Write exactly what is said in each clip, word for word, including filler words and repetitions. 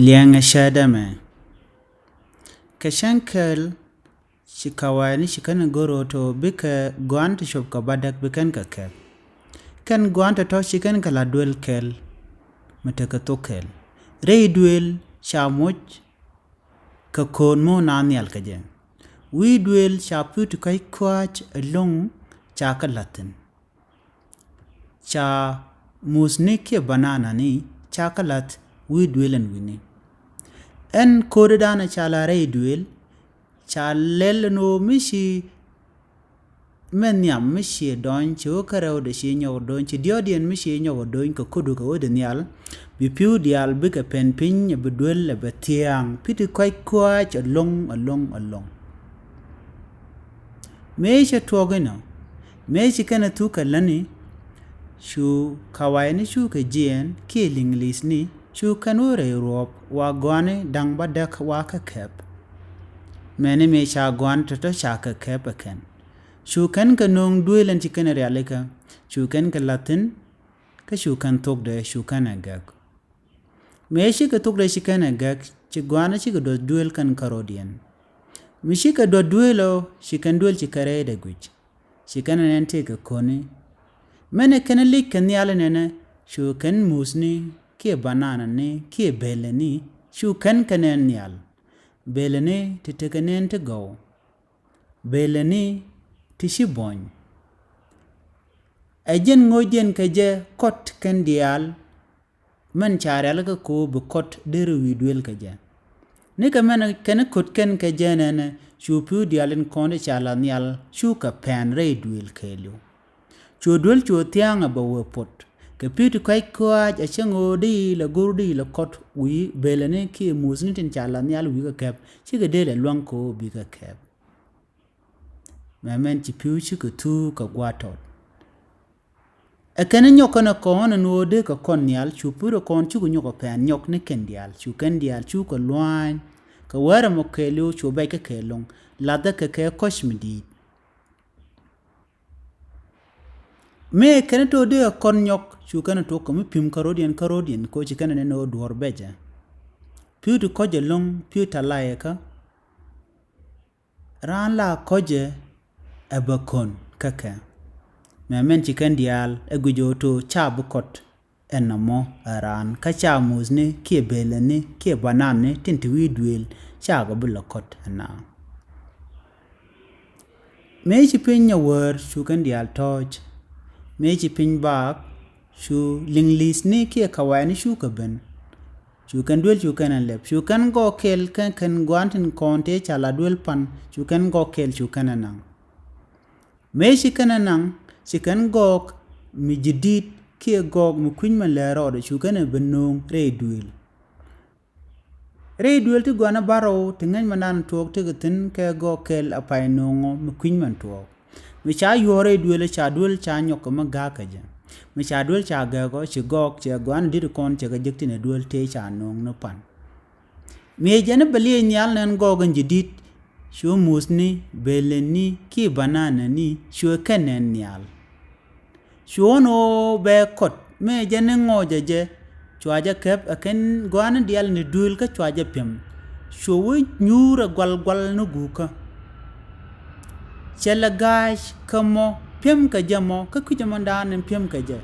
Liɛŋɛ cäät ɛmɛ. Kɛ cäŋ kɛl ci kawayni ci kɛn ɛ gör ɣöö tɔ bikɛ gɔaan ti cop kɛ bädäk bi kɛn kɛ kɛp. Kɛn gɔaan tɔ̱tɔ̱ ci kɛn kɛ la duel kɛl mi tekɛ thok kɛl. Rɛy duel ca moc kɛ ko̱o̱n mi wä naath nhial kɛ jɛ. Wi̱i̱ duel ca pi̱w ti kɔ̱a̱c kɔ̱a̱c ɛlɔ̱ŋ ca kɛ la̱th thi̱n. Ca muthni kiɛ banana ni ca kɛ la̱th wi̱i̱ duel ɛn wi̱ni. Ɛn ko̱o̱dɛ danɛ ca la rɛy duel ca lɛl ɛn ɣöö mi ci mɛ nhiam mi ciɛ dɔny ci wä kä rɛwdɛ ci nyɔk dɔny ci diɔ̱ɔ̱diɛn mi ci nyɔk dɔny kɛ ko̱du kɛ wä di nhial. Bi pi̱w diaal bikɛ pɛn piny ɛ bi duel ɛ bɛ thia̱a̱ŋ pi̱ ti kɔ̱a̱c kɔ̱a̱c ɛlɔ̱ŋ ɛlɔ̱ŋ ɛlɔ̱ŋ. Mëë cɛ tuɔɔk inɔ mëë ci kɛn ɛ thuk kɛ läni. Cu kawayni cu kɛ jiɛɛn kiɛ liŋli̱thni cu kɛn wä rɛy ruɔ̱ɔ̱p wa gɔaani da̱ŋ bädäk wa kä kɛp. Mɛni mëë ca gɔaani tɔ̱tɔ̱ ca kɛ kɛp ɛ kɛn. Cu kɛn kɛ nööŋ duëël ɛn ci kɛn ɛ rialikä cu kɛn kɛ la̱thi̱n. Kä cu kɛn thokdɛ cu kɛn ɛ gɛk. Mëë cikɛ thokdɛ ci kɛn ɛ gɛk ci gɔaani cikɛ duɔth duëël kɛn kärɔ̱diɛn. Mi cikɛ duɔth duëël ɔ ci kɛn duëël ci kɛ rɛydɛ guic. Ci kɛn ɛ nɛn tëëkɛ ko̱ni. Mɛnɛ kɛn lic kɛ nhial ɛ nɛnɛ cu kɛn muthni kiɛ banana ni kiɛ belɛ ni cu kɛn kɛ nɛn nhial. Belɛ ni ti tekɛ nɛn ti gɔw. Belɛ ni ti ci buɔ̱ny. Ɛ jɛn ŋo̱cdiɛn kɛ jɛ kɔt kɛn diaal. Mɛn ca rialikä ko̱o̱p bi kɔt derɛ wi̱i̱ duëël kɛ jɛ. Nikɛ mɛn kɛn ko̱t kɛn kɛ jɛ nɛnɛ cu pi̱w diaal in kɔn di ca la nhial cu kɛ pɛn rɛy duëël kɛɛliw. Cu duël cu thia̱a̱ŋ ɛ bɛ wee pot kɛ pi̱w ti kɔ̱a̱c kɔ̱a̱c ɛ cäŋ ɣöö di ilɛ go̱r di ilɛ kɔt wi̱i̱ belɛ ni kiɛ muthni tin ca la nhial wi̱i̱ kɛ kɛp cikɛ dee lɛ lua̱ŋ ko̱o̱p bi kɛ kɛp. Mɛ mɛn ci pi̱w cikɛ thuk kɛ gua̱a̱t tɔt. Ɛ kɛn nyɔk kɛn ɛ kɔn ɛn ɣöö dee kɛ kɔn nhial cu pur ɛ kɔn cukɛ nyɔk ɛ pɛn nyɔk ni kɛn diaal cu kɛn diaal cukɛ lua̱a̱ny. Kɛ wɛrɛ mɔ kɛɛliw cu bɛc kä kɛɛlɔŋ lathɛ kɛ kɛ kɔ̱c mi di̱i̱t. Mëë kɛn ɛ to̱ dee ɛ kɔn nyɔk cu kɛn ɛ tuɔk kɛ mi pi̱m kärɔ̱diɛn kärɔ̱diɛn koci kɛn ɛ nɛn ɣöö duɔ̱ɔ̱r bɛcɛ. Pi̱w ti kɔ̱c ɛlɔ̱ŋ pi̱w ta̱ layɛ kä. Raan la kɔ̱cɛ ɛ bä kɔn kä kɛ. Mɛ mɛn ci kɛn diaal ɛ guic ɣöö to̱ ca bi kɔt. Ɛn nɔmɔ ɛ raan kä ca muthni kiɛ belɛni kiɛ banani tin ti wi̱i̱ duëël ca kɛ bi lɛ kɔt ɛn na. Mëë ci piny nyɛ wäär cu kɛn diaal tɔ̱ɔ̱c. Mëë ci piny baak cu liŋli̱thni kiɛ kawayni cu kɛ ben. Cu kɛn duel cu kɛn ɛ lɛp cu kɛn gɔɔk kɛl kɛn kɛn gua̱a̱n tin kɔn tëë ca la duel pan cu kɛn gɔɔk kɛl cu kɛn ɛ naŋ. Mëë ci kɛn ɛ naŋ ci kɛn gɔɔk mi ji̱ di̱t kiɛ gɔɔk mi kui̱ny mɛn lɛ rɔɔdɛ cu kɛn ɛ ben nööŋ rɛy duëël. Rɛy duëël ti gua̱n ɛ bärɔw ti ŋäc mɛn dan tuɔɔk tekɛ thi̱n kɛ gɔɔk kɛl ɛ pay nööŋɔ mi kui̱ny mɛn tuɔɔk. Mi ca yuɔ̱ɔ̱r rɛy duëël ca duëël ca nyɔk kɛ mi ga̱a̱k kɛ jɛ. Mi ca duëël ca gɛɛkɔ ci gɔɔk cɛ gua̱n dit kɔn cɛ kɛ jek tin ɛ duëël tëë ca nööŋ ni pan. Mi ɛ jɛn i̱ bɛ liɛc nhial nɛn gɔɔk in ji̱ di̱t cu muthni belɛni kiɛ bananani cu ɛ kɛn nɛn nhial. Cuɔ̱n ɣöö bɛ kɔt mëë jɛ ni ŋɔɔcɛ jɛ. Cua jɛ kɛp ɛ kɛn gɔaani diaal ni duëël kä cua jɛ piɛm. Cuɔ wä nyuur ɛ gual gual ni guukä. Cɛ lɛ ga̱a̱c kä mɔ piɛm kɛ jɛ mɔ kä kui̱cä mɔ daan ni piɛm kɛ jɛ.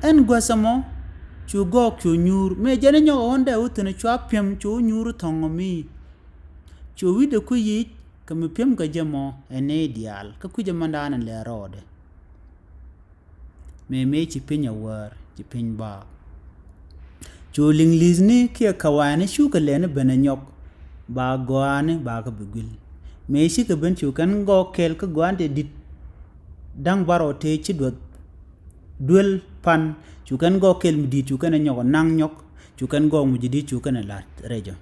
Ɛn guäthä mɔ cu gɔɔk cu nyuur mëë jɛ ni nyɔk ɛ ɣän dee wä thi̱n cua piɛm cu wä nyuur thɔŋ ɔ mi. Cu wi̱cdɛ ku yic kɛ mi pi̱em kɛ jɛ mɔ ɛ nɛy diaal kä kui̱c ɛmɛndan in lɛ rɔɔdɛ. Mëë mëë ci piny ɛ wäär ci piny baak. Cu liŋ li̱thni kiɛ kawayni cukɛ lɛni ben ɛ nyɔk. Ba gɔaani ba kɛ bi guil mëë cikɛ ben cu kɛn gɔɔk kɛl kä gɔaan tëë di̱t. Da̱ŋ barɔw tëë ci duɔth duel pan cu kɛn gɔɔk kɛl mi di̱i̱t cu kɛn ɛ nyɔk ɛ naŋ nyɔk. Cu kɛn gɔɔk mi ji̱ di̱t cu kɛn ɛ la̱t rɛcɔ.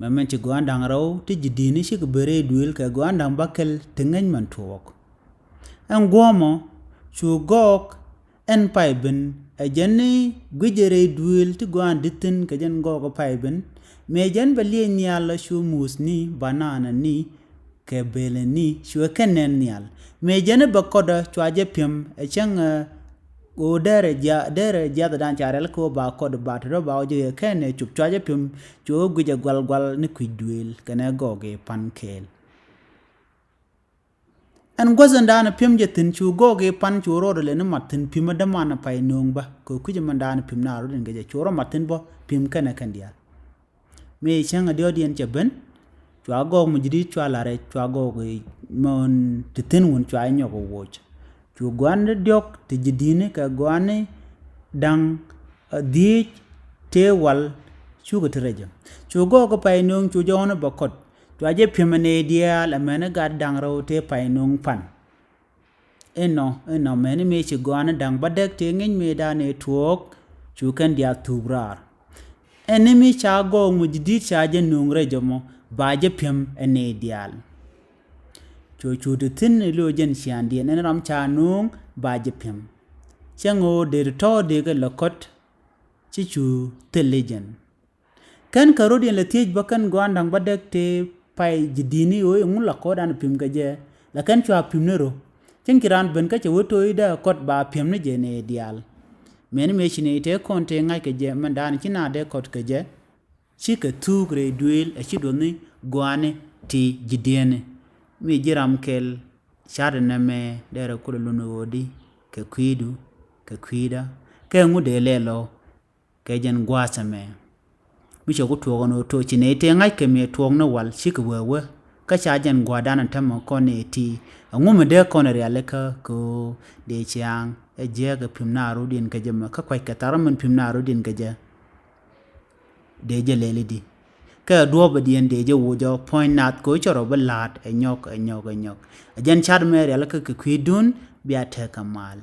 Mɛ mɛn ci gɔ̱a̱n da̱ŋ rɛw ti ji̱ di̱t ni cikɛ ben rɛy duëël kɛ gɔ̱a̱n da̱ŋ bäkɛl ti ŋäc mɛn tuɔɔk. Ɛn guɔ̱ɔ̱mɔ cu gɔɔk ɛn pay ben ɛ jɛn ni gui̱cɛ rɛy duëël ti gɔ̱a̱n di̱t thi̱n kɛ jɛn gɔɔk ɛ pay ben. Mëë jɛn bɛ liɛc nhial ɛ cu muth ni banana ni kɛ bëlɛ ni cuɛ kɛn nɛn nhial. Mëë jɛn i̱ bɛ kɔtdä cua jɛ pi̱em ɛ cäŋ ɛ ɣöö derɛ jiath, derɛ jiath dan ca rɛl kɛ ɣöö ba kɔt ba te rɔ ba wä jɛ kɛn ɛ cop cua jɛ pi̱em. Cuɛ wä guic ɛ gual gual ni kui̱c duëël kɛnɛ gɔɔk i̱ pan kɛɛl. Ɛn guäth in daanɛ pi̱em jɛ thi̱n cu gɔɔk i̱ pan cu rɔɔdɛ lɛ ni mat thi̱n pi̱em ɛ däman ɛ pay nööŋ bä kɛ kui̱c ɛmɛn daanɛ pi̱em na rɔɔdɛ in kɛ jɛ cu rɔ mat thi̱n bä pi̱em kɛnɛ kɛn diaal. Mëë cäŋ ɛ diɔ̱ɔ̱diɛn cɛ ben cua gɔɔk mi ji̱ di̱t cua la̱r ɛ cua gɔɔk i̱ mɔn ti thi̱n wun cua i̱ nyɔk ɛ woc. Cu gɔaani diɔ̱k ti ji̱ di̱ni kɛ gɔaani da̱ŋ ɛ dhiec tëë wal cukɛ ti rɛc ɛ. Cu gɔɔk i̱ pay nööŋ cu jɔɔni bɛ kɔt cua jɛ pi̱em ɛ nɛy diaal ɛ mɛni gat da̱ŋ rɛw tëë pay nööŋ pan. Inɔ inɔ mɛni mëë ci gɔaani da̱ŋ bädäk tëë ŋi̱ny mëë da̱a̱n ëë tuɔɔk cu kɛn diaal thup raar. Ɛn ni mi ca gɔɔk mi ji̱ di̱t ca jɛ nööŋ rɛc ɛmɔ ba jɛ pi̱em ɛ nɛy diaal. Cu cu ti thi̱n i̱ lo̱c jɛn ciaaŋdiɛn ɛn ram ca nööŋ ba jɛ pi̱em. Cäŋ ɣöö dee ti tɔ̱ dee kɛ lɛ kɔt ci cu thil i̱ jɛn. Kɛn kɛ rɔ̱diɛn lɛ thiec bä kɛn gɔaan da̱ŋ bädäk tëë pay ji̱ di̱ni ɣöö iŋu la kɔɔdan pi̱em kɛ jɛ la kɛn cua pi̱em ni rɔ. Cäŋ ci raan ben kä cɛ wä to̱o̱cdä kɔt ba pi̱em ni jɛ nɛy diaal. Mëni mëë ci nɛy tëë kɔn tëë ŋa̱c kɛ jɛ mɛn da̱a̱n ci na dee kɔt kɛ jɛ. Cikɛ thuuk rɛy duëël ɛ ci duɔthni gɔaani ti ji̱ diɛni. Mi ji̱ ram kɛl ca̱t ɛnɛ mɛ derɛ kulɛ lun ɣöödi kɛ kui̱du kɛ kui̱da kɛ ŋut dee lɛl ɔ. Kɛ jɛn gua̱a̱th ɛmɛ mi cɛ ku tuɔɔk ɛn ɣöö to̱ ci nɛy tëë ŋa̱c kɛ mëë tuɔɔk ni wal cikɛ wee wee. Kä ca jɛn gua̱a̱thdan ɛn täämɛ kɔn nɛy ti ɛŋu mi dee kɔn ɛ rialikä kɛ ɣöö dee ciaŋ ɛ jiääk ɛ pi̱em na rɔ̱diɛn kɛ jɛ mɛ kä kuackɛ thar min pi̱em na rɔ̱diɛn kɛ jɛ. Dee jɛ lɛl i̱di kɛ duɔ̱ɔ̱pɛ diɛn dee jɛ woc ɔ puɔ̱ny nath kɛ ɣöö cɛ rɔ bi la̱a̱t ɛ nyɔk ɛ nyɔk ɛ nyɔk. Ɛ jɛn ca̱t mɛ rialikä kɛ kui̱dun bia tekɛ mal.